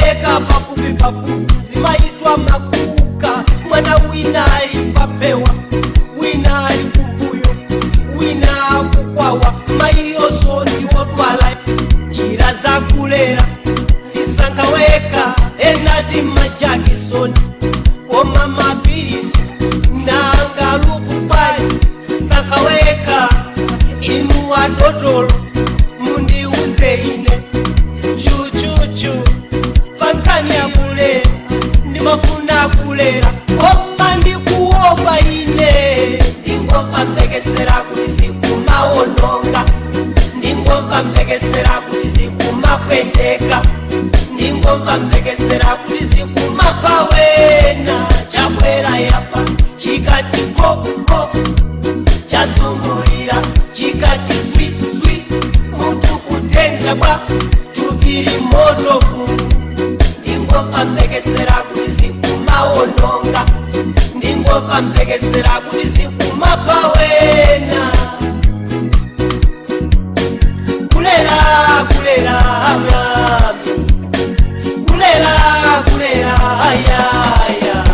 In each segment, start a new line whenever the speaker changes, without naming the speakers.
Kubereka pafupi pafupi, zimaitwa makuka. Mwana wina ali papewa, wina ali kumbuyo, wina akukwawa, maiyonso ndiwodwala. Njira zakulera isankaweka, enati majakisoni koma mapirisi nangalukupali sankaweka. Inu adotolo, mundiuze ine chuchuchu pankani yakulera. Ndimafuna kulera koma ndikuopa ine. Ndingomva mphekesera kuti zikumaononga, ndingomva mphekesera kuti zikumapweteka, ndingomva mphekesera kuti zikumapha wena. Chabwera yapa chikati koko, chazungulira chikati swi swi, mutu kutentha bwa, tupiri moto ku. Ndingomva mphekesera kuti zikumaononga, ndingomva mphekesera kuti zikumapha wena. Kulera, kulera mami, kulera, kulera ayaya.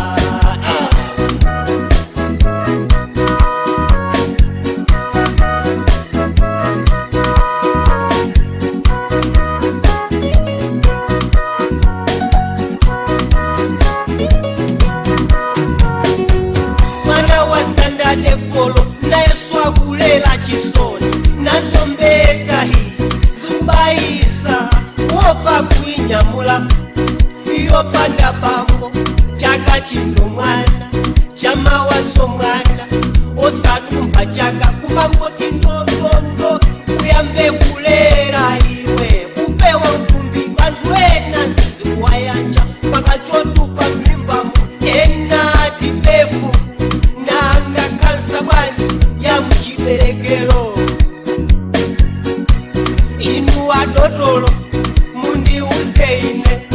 Mwana wa standard four nayeso akulela chisoni, nazombeka hi zikubayisa, kuopa kuinyamula yopanda bambo. Chaka chino mwana, chamawaso mwana osadumba chaka, kumangoti ndondondo. Uyambe kulera iwe, kupewa utumbi. Anthu ena sizikuwayanja pakachotupa mlimbamo, ena tipefu nanga kansa bwanji ya muchiberekero? Inu adotolo, mundiuze ine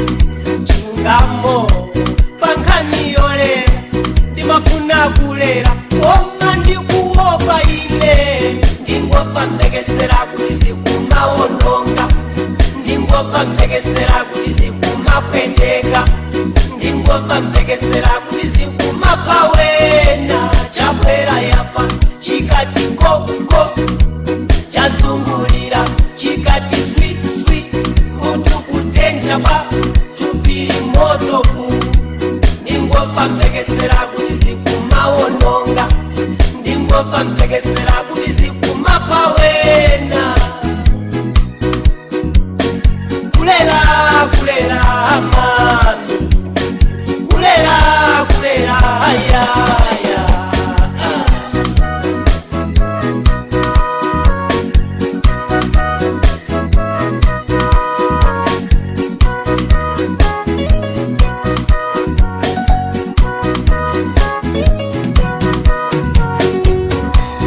chilungamo pankhani yolera. Ndimafuna kulera koma ndikuopa ine. Ndingomva mphekesera kuti zikumaononga, ndingomva mphekesera kuti zikumapweteka, ndingomva mphekesera kuti zikumapha wena. Chabwera yapa chikati koko, chazungulira chikati swi swi, mutu kutentha bwa, tupiri moto ku. Ndingomva mphekesera kuti zikumaononga, ndingomva mphekesera kuti zikumapha wena. Kulera, kulera mami, kulera, kulera ayaya.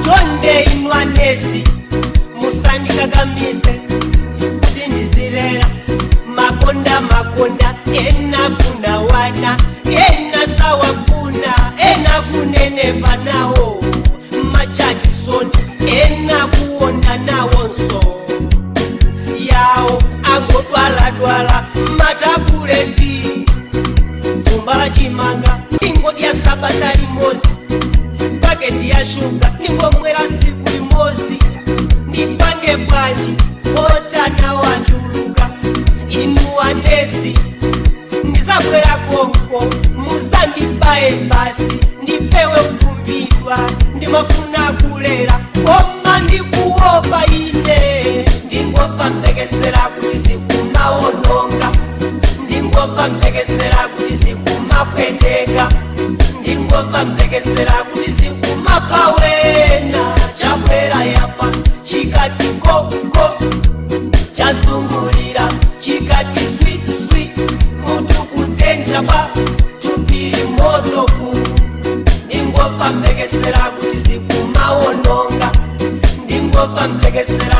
Chonde inu anesi, musandikakamise kuti ndizilera. Makonda makonda, ena funa wana, ena sawafuna, ena kunenepa nawo majakisoni, ena kuwonda nawonso yawo angodwaladwala matabuleti. Thumba la chimanga ingodya sabata limodzi, paketi ya shuga ningomwera siku limodzi. Ndipange bwanji otana wachuluka? Inu anesi, ndizabwera konko, muzandibaye basi ndipewe kutumbidwa. Ndimafuna kulera koma ndikuopa ine. Ndingomva mphekesera kuti zikumaononga, ndingomva mphekesera kuti zikumapweteka, ndingomva mphekesera kuti zikumapha wena. Chabwera yapa chikati koko, chazungulira chikati swi swi, mutu kutentha bwa, tupiri moto ku. Ndingomva mphekesera kuti zikumaononga, ndingomva mphekesera.